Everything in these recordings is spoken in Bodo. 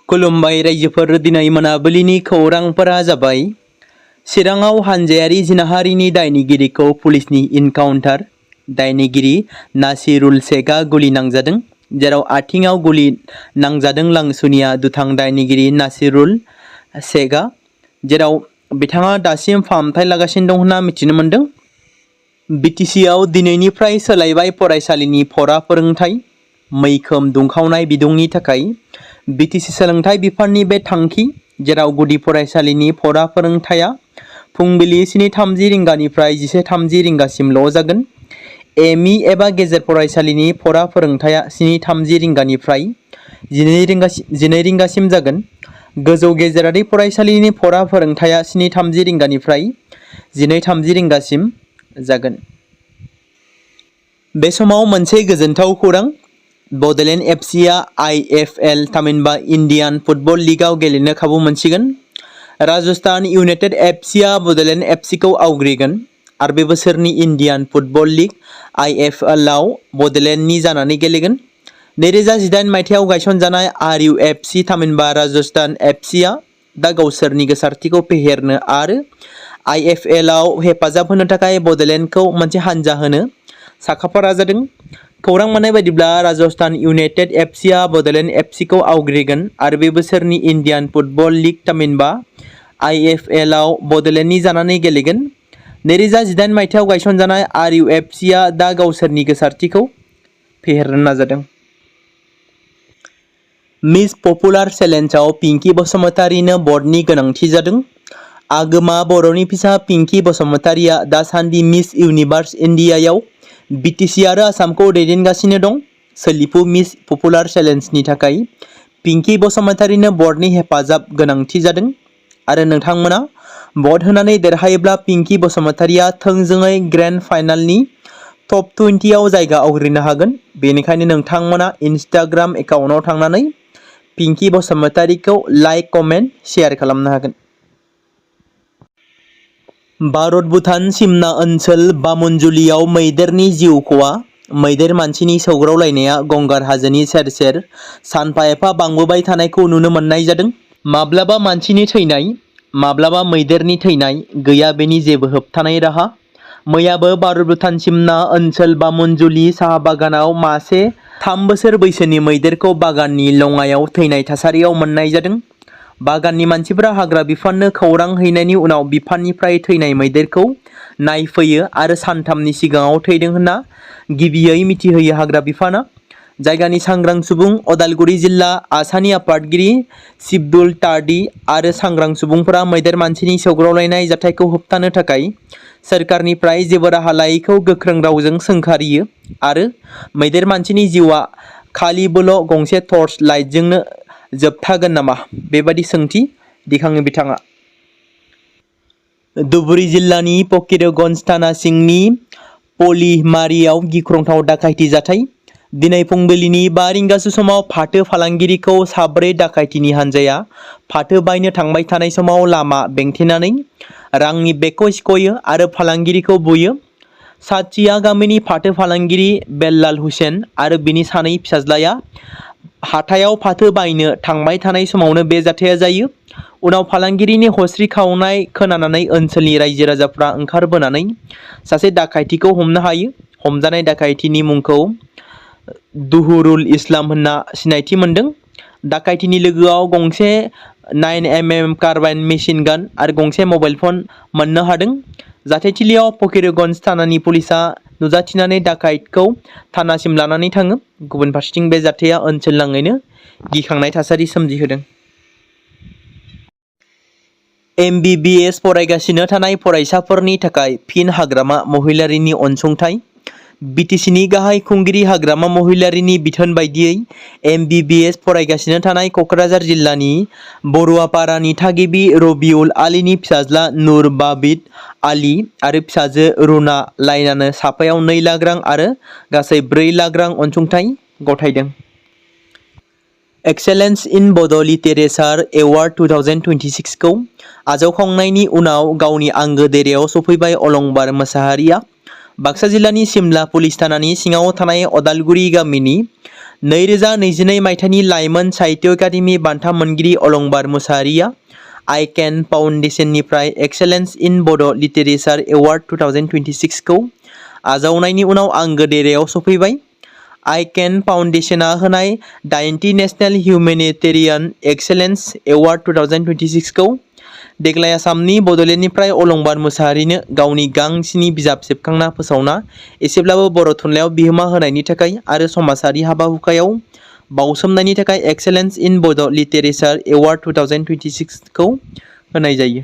खुलुमबाय रायजोफोर, दिनै मोनाबिलिनि खौरांफोरा जाबाय चिराङाव हानजायारि जिनाहारिनि दायनिगिरिखौ पुलिसनि इनकाउन्टार। दायनिगिरि नासिरुल शेखआ गुलि नांजादों, जेराव आथिङाव गुलि नांजादों लांसुनिया दुथां दायनिगिरि नासिरुल शेखआ, जेराव बिथाङा दासिम फाहामथाय लागासिनो दं होनना मिथिनो मोन्दों। बिटिसिआव दिनैनिफ्राय सोलायबाय फरायसालिनि फरा फोरोंथाय। मैखोम दुंखावनाय बिदुंनि थाखाय बिटिसि सोलोंथाइ बिफाननि बे थांखि, जेराव गुदि फरायसालिनि फरा फोरोंथाया फुंबिलि 7:30 रिंगानिफ्राय 11:30 रिंगासिमल' जागोन। एमइ एबा गेजेर फरायसालिनि फरा फोरोंथाया 7:30 रिंगानिफ्राय 12 रिंगासिम जागोन। गोजौ गेजेरारि फरायसालिनि फरा फोरोंथाया 7:30 रिंगानिफ्राय 12:30 रिंगासिम जागोन। बे समाव मोनसे गोजोनथाव खौरां। बड'लेण्ड एफसीआ आईएफएल थामहिनबा इन्डियान फुटबल लीगआव गेलेनो खाबु मोनसिगोन। राजस्थान यूनाइटेड एफसीआ बड'लेण्ड एफसीखौ आवग्रिगोन आरो बे बोसोरनि इन्डियान फुटबल लीग आईएफएलआव बड'लेण्डनि जानानै गेलेगोन। 2018 मायथाइयाव गायसनजानाय आरयूएफसी थामहिनबा राजस्थान एफसीआ दा गावसोरनि गोसारथिखौ फेहेरनो आरो आईएफएलआव हेफाजाब होनो थाखाय बड'लेण्डखौ मोनसे हानजा होनो साखाफारा जादों। खौरां मोननाय बायदिब्ला राजस्थान यूनाइटेड एफसीआ बड'लेण्ड एफसीखौ आवग्रिगोन आरो बे बोसोरनि इन्डियान फुटबल लीग थामहिनबा आईएफएलआव बड'लेण्डनि जानानै गेलेगोन। 2018 मायथाइयाव गायसनजानाय आरयूएफसीआ दा गावसोरनि गोसारथिखौ फेहेरनो नाजादों। मिस पपुलार चेलेन्जआव पिंकी बसुमतारीनो बर्डनि गोनांथि जादों। आगोमा बर'नि फिसा पिंकी बसुमतारीया दासान्दि मिस इउनिभार्स इन्डियायाव बिटिसि आरो आसामखौ दैदेनगासिनो दं। सोलिफु मिस पपुलार चेलेन्जनि थाखाय पिंकी बसुमतारीनो बर्डनि हेफाजाब गोनांथि जादों आरो नोंथांमोना भट होनानै देरहायोब्ला पिंकी बसुमतारीया थोंजोङै ग्रेन्ड फाइनालनि टप 20आव जायगा आवग्रिनो हागोन। बेनिखायनो नोंथांमोना इनस्टाग्राम एकाउन्टआव थांनानै पिंकी बसुमतारीखौ लाइक, कमेन्ट, शेयार खालामनो हागोन। भारत भुटान सिमना ओनसोल बामनजुलियाव मैदेरनि जिउ खहा। मैदेर मानसिनि सौग्रावलायनाया गंगार हाजोनि सेर सेर सानफा एफा बांबोबाय थानायखौ नुनो मोननाय जादों। माब्लाबा मानसिनि थैनाय, माब्लाबा मैदेरनि थैनाय, गैया बेनि जेबो होबथानाय राहा। मैयाबो भारत भुटान सिमना ओनसोल बामनजुलि साहा बागानाव मासे 3 बोसोर बैसोनि मैदेरखौ बागाननि लङायाव थैनाय थासारियाव मोननाय जादों। बागाननि मानसिफोरा हाग्रा बिफाननो खौरां हैनायनि उनाव बिफाननिफ्राय थैनाय मैदेरखौ नायफैयो आरो सानथामनि सिगाङाव थैदों होनना गिबियै मिथिहोयो हाग्रा बिफाना। जायगानि सांग्रां सुबुं, अदालगुरि जिल्ला आसानि आफादगिरि सिब्दुल तार्डी आरो सांग्रां सुबुंफोरा मैदेर मानसिनि सौग्रावलायनाय जाथायखौ होबथानो थाखाय सोरखारनिफ्राय जेबो राहा लायैखौ गोख्रों रावजों सोंखारियो आरो मैदेर मानसिनि जिउआ खालिबोल' गंसे टर्च लाइटजोंनो जोबथागोन नामा, बेबादि सोंथि दिखाङो बिथाङा। धुबुरी जिल्लानि फकीरगंज थाना सिंनि पलिमारियाव गिख्रंथाव दाखायथि जाथाय। दिनै फुंबिलिनि 5 रिंगासो समाव फाथो फालांगिरिखौ 4 दाखायथिनि हानजाया फाथो बायनो थांबाय थानाय समाव लामा बेंथेनानै रांनि बेगखौ सिख'यो आरो फालांगिरिखौ बुयो। साथिया गामिनि फाथो फालांगिरि बेल्लाल हुसेन आरो बिनि 2 फिसाज्लाया हाथायाव फाथो बायनो थांबाय थानाय समावनो बे जाथाया जायो। उनाव फालांगिरिनि हस्रि खावनाय खोनानानै ओनसोलनि रायजो राजाफ्रा ओंखारबोनानै सासे दाखायथिखौ हमनो हायो। हमजानाय दाखायथिनि मुंखौ दुहुरुल इस्लाम होनना सिनायथि मोन्दों। दाखायथिनि लोगोआव गंसे 9mm कार्बाइन मेसिन गान आरो गंसे मबाइल फन मोननो हादों। जाथायथिलियाव फकीरगंज थानानि पुलिसा नुजाथिनानै दाखायतखौ थानासिम लानानै थाङो। गुबुन फारसेथिं बे जाथाया ओनसोलनाङैनो गिखांनाय थासारि सोमजिहोदों। MBBS फरायगासिनो थानाय फरायसाफोरनि थाखाय फिन हाग्रामा महिलारीनि अनसुंथाइ। बिटिसिनि गाहाय खुंगिरि हाग्रामा महिलारीनि बिथोन बायदियै MBBS फरायगासिनो थानाय क'क्राझार जिल्लानि बरुवापारानि थागिबि रबिउल आलीनि फिसाज्ला नूर बाबिद आली आरो फिसाजो रुना लाइनानो साफायाव 2 लाख रां आरो गासै 4 लाख रां अनसुंथाइ गथायदों। एक्सेलेन्स इन बड' लिटेरेचार एवार्ड 2026 खौ आजावखांनायनि उनाव गावनि आंगो देरायाव सफैबाय अलंबार मोसाहारिया। बाक्सा जिल्लानि सिमला पुलिस थानानि सिङाव थानाय अदालगुरि गामिनि 2022 मायथाइनि लाइमोन साहित्य एकाडेमि बान्था मोनगिरि अलंबार मुसाहारिया आई कैन फाउन्डेशननिफ्राय एक्सेलेन्स इन बड' लिटारेचार एवार्ड 2026 खौ आजावनायनि उनाव आंगो देरायाव सफैबाय। आई कैन फाउन्डेशना होनाय 90 नेशनेल हिउमेनिटेरियान एक्सेलेन्स एवार्ड 2026 खौ देग्लाय आसामनि बड'लेण्डनिफ्राय अलंबार मुसाहारिनो गावनि गांस्नि बिजाब सेबखांना फोसावना एसेब्लाबो बर' थुनलाइयाव बिहोमा होनायनि थाखाय आरो समाजारि हाबा हुखायाव बावसोमनायनि थाखाय एक्सेलेन्स इन बड' लिटारेचार एवार्ड 2026 खौ होनाय जायो।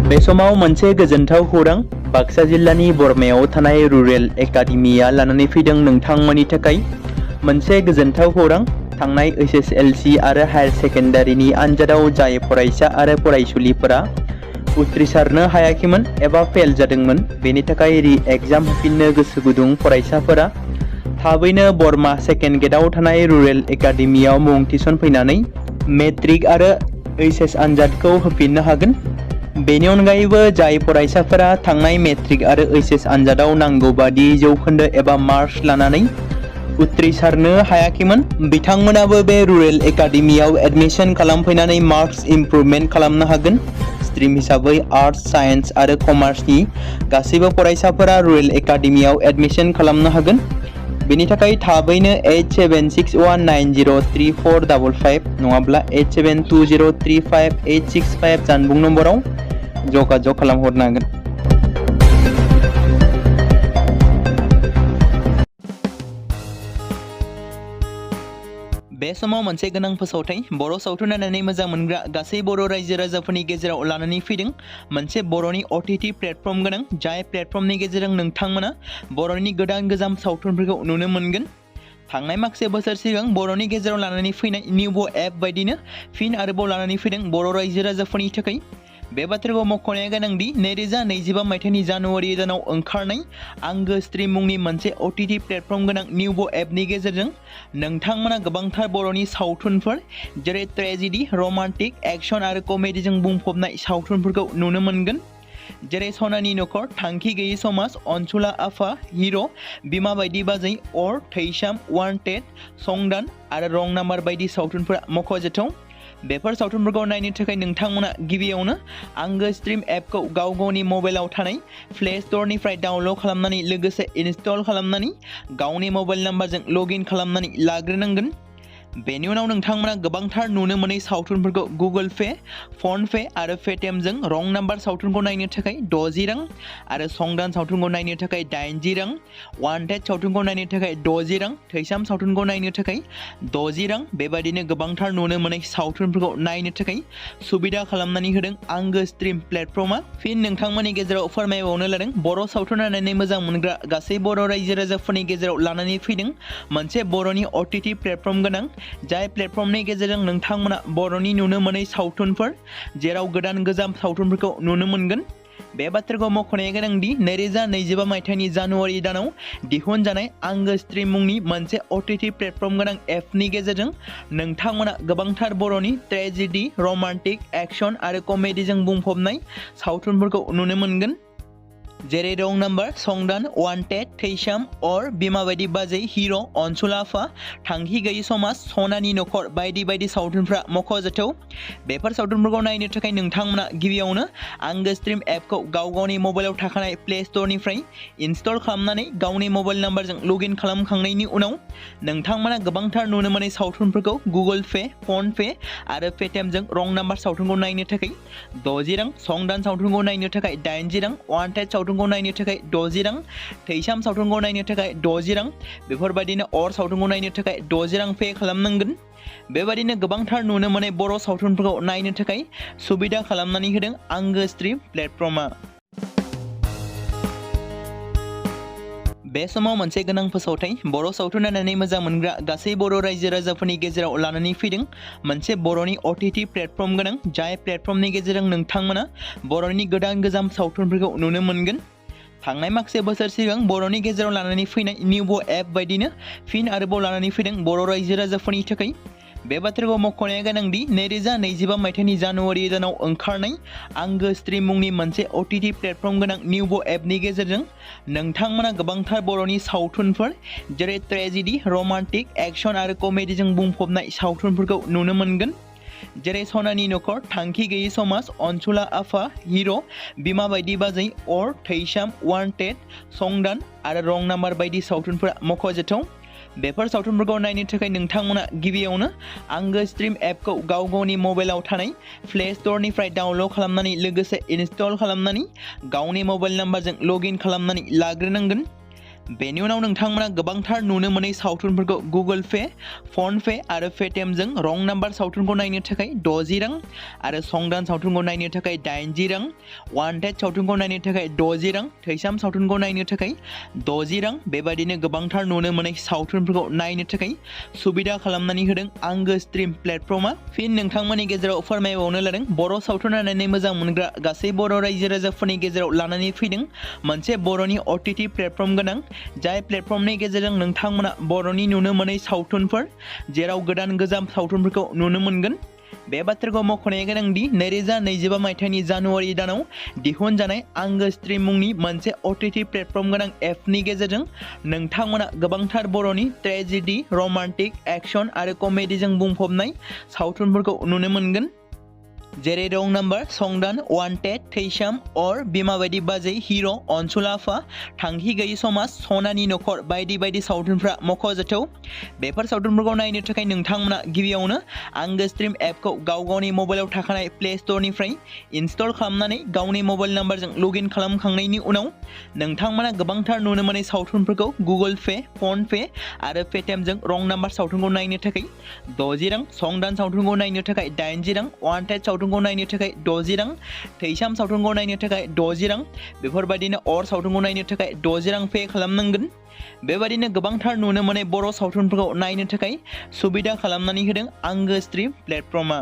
बे समाव मोनसे गोजोनथाव खौरां बाक्सा जिल्लानि बरमायाव थानाय रुरेल एकाडेमिया लानानै फैदों नोंथांमोननि थाखाय मोनसे गोजोनथाव खौरां। थांनाय HSLC आरो हायार सेकेन्डारिनि आनजादाव जाय फरायसा आरो फरायसुलिफोरा उथ्रिसारनो हायाखैमोन एबा फेल जादोंमोन, बेनि थाखाय रि एग्जाम होफिननो गोसो गुदुं फरायसाफोरा थाबैनो बरमा सेकेन्ड गेटआव थानाय रुरेल एकाडेमियाव मुं थिसनफैनानै मेट्रिक आरो HS आनजादखौ होफिननो हागोन। बेनि अनगायैबो जाय फरायसाफोरा थांनाय मेट्रिक आरो HS आनजादाव नांगौ बादि जौखोन्दो एबा मार्क्स लानानै उथ्रिसारनो हायाखैमोन, बिथांमोनाबो बे रुरेल एकाडेमियाव एडमिशन खालामफैनानै मार्क्स इमप्रुभमेन्ट खालामनो हागोन। स्ट्रीम हिसाबै आर्ट्स, साइन्स आरो कमार्सनि गासैबो फरायसाफोरा रुरेल एकाडेमियाव एडमिशन खालामनो हागोन। बेनि थाखाय थाबैनो 8761903455 नङाब्ला 8720358565 जानबुं नम्बराव जगाजग खालामहरनो हागोन। बे समाव मोनसे गोनां फोसावथाय बर' सावथुन नायनानै मोजां मोनग्रा गासै बर' रायजो राजाफोरनि गेजेराव लानानै फैदों मोनसे बर'नि OTT प्लेटफर्म गोनां, जाय प्लेटफर्मनि गेजेरजों नोंथांमोना बर'नि गोदान गोजाम सावथुनफोरखौ नुनो मोनगोन। थांनाय माखासे बोसोर सिगां बर'नि गेजेराव लानानै फैनाय निउबो एप बायदिनो फिन आरोबाव लानानै फैदों बर' रायजो राजाफोरनि थाखाय। बे बाथ्राखौ मख'नाया गोनांदि 2025 मायथाइनि जानुवारि दानाव ओंखारनाय आंगो स्ट्रीम मुंनि मोनसे OTT प्लेटफर्म गोनां निउबो एपनि गेजेरजों नोंथांमोना गोबांथार बर'नि सावथुनफोर जेरै ट्रेजेडी, रमान्टिक, एक्शन आरो कमेडीजों बुंफबनाय सावथुनफोरखौ नुनो मोनगोन। जेरै सनानि नखर, थांखि गैयै समाज, अनसुला आफा, हिर', बिमा बायदि बाजै, अर, थैसाम, वान्टेड, संदान आरो रं नाम्बार बायदि सावथुनफोरा मख'जाथाव। बेफोर सावथुनफोरखौ नायनो थाखाय नोंथांमोना गिबियावनो आंगो स्ट्रीम एपखौ गाव गावनि मबाइलाव थानाय प्ले स्ट'रनिफ्राय डाउनल'ड खालामनानै लोगोसे इनस्टल खालामनानै गावनि मबाइल नाम्बारजों लगइन खालामनानै लाग्रोनांगोन। बेनि उनाव नोंथांमोना गोबांथार नुनो मोनै सावथुनफोरखौ गुगोल पे, फन पे आरो पेटिएमजों रं नाम्बार सावथुनखौ नायनो थाखाय 60 रां आरो संदान सावथुनखौ नायनो थाखाय 80 रां, वान्टेड सावथुनखौ नायनो थाखाय 60 रां, थैसाम सावथुनखौ नायनो थाखाय 60 रां, बेबादिनो गोबांथार नुनो मोनै सावथुनफोरखौ नायनो थाखाय सुबिदा खालामनानै होदों आंगो स्ट्रीम प्लेटफर्मा। फिन नोंथांमोननि गेजेराव फोरमायबावनो लादों बर' सावथुन नायनानै मोजां मोनग्रा गासै बर' रायजो राजाफोरनि गेजेराव लानानै फैदों मोनसे बर'नि OTT प्लेटफर्म गोनां, जाय प्लेटफर्मनि गेजेरजों नोंथांमोना बर'नि नुनो मोनै सावथुनफोर जेराव गोदान गोजाम सावथुनफोरखौ नुनो मोनगोन। बे बाथ्राखौ मख'नाया गोनांदि 2025 मायथाइनि जानुवारि दानाव दिहुनजानाय आंगो स्ट्रीम मुंनि मोनसे OTT प्लेटफर्म गोनां एपनि गेजेरजों नोंथांमोना गोबांथार बर'नि ट्रेजेडी, रमान्टिक, एक्शन आरो कमेडीजों बुंफबनाय सावथुनफोरखौ नुनो मोनगोन। जेरै रं नाम्बार, संदान, वान्टेड, थैसाम, अर, बिमा बायदि बाजै, हिर', अनसुला आफा, थांखि गैयै समाज, सनानि नखर बायदि बायदि सावथुनफ्रा मख'जाथाव। बेफोर सावथुनफोरखौ नायनो थाखाय नोंथांमोना गिबियावनो आंगो स्ट्रीम एपखौ गाव गावनि मबाइलाव थाखानाय प्ले स्ट'रनिफ्राय इनस्टल खालामनानै गावनि मबाइल नाम्बारजों लगइन खालामखांनायनि उनाव नोंथांमोना गोबांथार नुनो मोनै सावथुनफोरखौ गुगोल पे, फन पे आरो पेटिएमजों रं नाम्बार सावथुनखौ नायनो थाखाय 60 रां, संदान सावथुनखौ नायनो थाखाय 80 रां, वान्टेड सावथुनखौ नायनो थाखाय 60 रां, थैसाम सावथुनखौ नायनो थाखाय 60 रां, बेफोरबायदिनो अर सावथुनखौ नायनो थाखाय 60 रां पे खालामनांगोन। बेबायदिनो गोबांथार नुनो मोनै बर' सावथुनफोरखौ नायनो थाखाय सुबिदा खालामनानै होदों आंगो स्ट्रीम प्लेटफर्मा। बे समाव मोनसे गोनां फोसावथाय बर' सावथुन नायनानै मोजां मोनग्रा गासै बर' रायजो राजाफोरनि गेजेराव लानानै फैदों मोनसे बर'नि OTT प्लेटफर्म गोनां, जाय प्लेटफर्मनि गेजेरजों नोंथांमोना बर'नि गोदान गोजाम सावथुनफोरखौ नुनो मोनगोन। थांनाय माखासे बोसोर सिगां बर'नि गेजेराव लानानै फैनाय निउबो एप बायदिनो फिन आरोबाव लानानै फैदों बर' रायजो राजाफोरनि थाखाय। बे बाथ्राखौ मख'नाया गोनांदि 2025 मायथाइनि जानुवारि दानाव ओंखारनाय आंगो स्ट्रीम मुंनि मोनसे OTT प्लेटफर्म गोनां निउबो एपनि गेजेरजों नोंथांमोना गोबांथार बर'नि सावथुनफोर जेरै ट्रेजेडी, रमान्टिक, एक्शन आरो कमेडीजों बुंफबनाय सावथुनफोरखौ नुनो मोनगोन। जेरै सनानि नखर, थांखि गैयै समाज, अनसुला आफा, हिर', बिमा बायदि बाजै, अर, थैसाम, वान्टेड, संदान आरो रं नाम्बार बायदि सावथुनफोरा मख'जाथाव। बेफोर सावथुनफोरखौ नायनो थाखाय नोंथांमोना गिबियावनो आंगो स्ट्रीम एपखौ गावनि मबाइलाव थानाय प्ले स्ट'रनिफ्राय डाउनल'ड खालामनानै लोगोसे इनस्टल खालामनानै गावनि मबाइल नाम्बारजों लगइन खालामनानै लाग्रोनांगोन। बेनि उनाव नोंथांमोना गोबांथार नुनो मोनै सावथुनफोरखौ गुगोल पे, फन पे आरो पेटिएमजों रं नाम्बार सावथुनखौ नायनो थाखाय 60 रां आरो संदान सावथुनखौ नायनो थाखाय 80 रां, वान्टेड सावथुनखौ नायनो थाखाय 60 रां, थैसाम सावथुनखौ नायनो थाखाय 60 रां बेबायदिनो गोबांथार नुनो मोनै सावथुनफोरखौ नायनो थाखाय सुबिदा खालामनानै होदों आंगो स्ट्रीम प्लेटफर्मा। फिन नोंथांमोननि गेजेराव फोरमायबावनो लादों बर' सावथुन नायनानै मोजां मोनग्रा गासै बर' रायजो राजाफोरनि गेजेराव लानानै फैदों मोनसे बर'नि OTT प्लेटफर्म गोनां जाय प्लेटफर्मनि गेजेरजों नोंथांमोना बर'नि नुनो मोनै सावथुनफोर जेराव गोदान गोजाम सावथुनफोरखौ नुनो मोनगोन। बे बाथ्राखौ मख'नाया गोनांदि 2025 मायथाइनि जानुवारि दानाव दिहुनजानाय आंगो स्ट्रीम मुंनि मोनसे OTT प्लेटफर्म गोनां एपनि गेजेरजों नोंथांमोना गोबांथार बर'नि ट्रेजेडी, रमान्टिक, एक्शन आरो कमेडीजों बुंफबनाय सावथुनफोरखौ नुनो मोनगोन। जेरै रं नाम्बार, संदान, वान्टेड, थैसाम, अर, बिमा बायदि बाजै, हिर', अनसुला आफा, थांखि गैयै समाज, सनानि नखर बायदि बायदि सावथुनफ्रा मख'जाथाव। बेफोर सावथुनफोरखौ नायनो थाखाय नोंथांमोना गिबियावनो आंगो स्ट्रीम एपखौ गावनि मबाइलाव थाखानाय प्ले स्ट'रनिफ्राय इनस्टल खालामनानै गावनि मबाइल नाम्बारजों लगइन खालामखांनायनि उनाव नोंथांमोना गोबांथार नुनो मोनै सावथुनफोरखौ गुगोल पे, फन पे आरो पेटिएमजों रं नाम्बार सावथुनखौ नायनो थाखाय 60 रां, संदान सावथुनखौ नायनो थाखाय 80 रां, वान्टेड सावथुनखौ नायनो थाखाय 60 रां, थैसाम सावथुनखौ नायनो थाखाय 60 रां बेफोरबायदिनो अर सावथुनखौ नायनो थाखाय 60 रां पे खालामनांगोन। बेबायदिनो गोबांथार नुनो मोनै बर' सावथुनफोरखौ नायनो थाखाय सुबिदा खालामनानै होदों आंगो स्ट्रीम प्लेटफर्मा।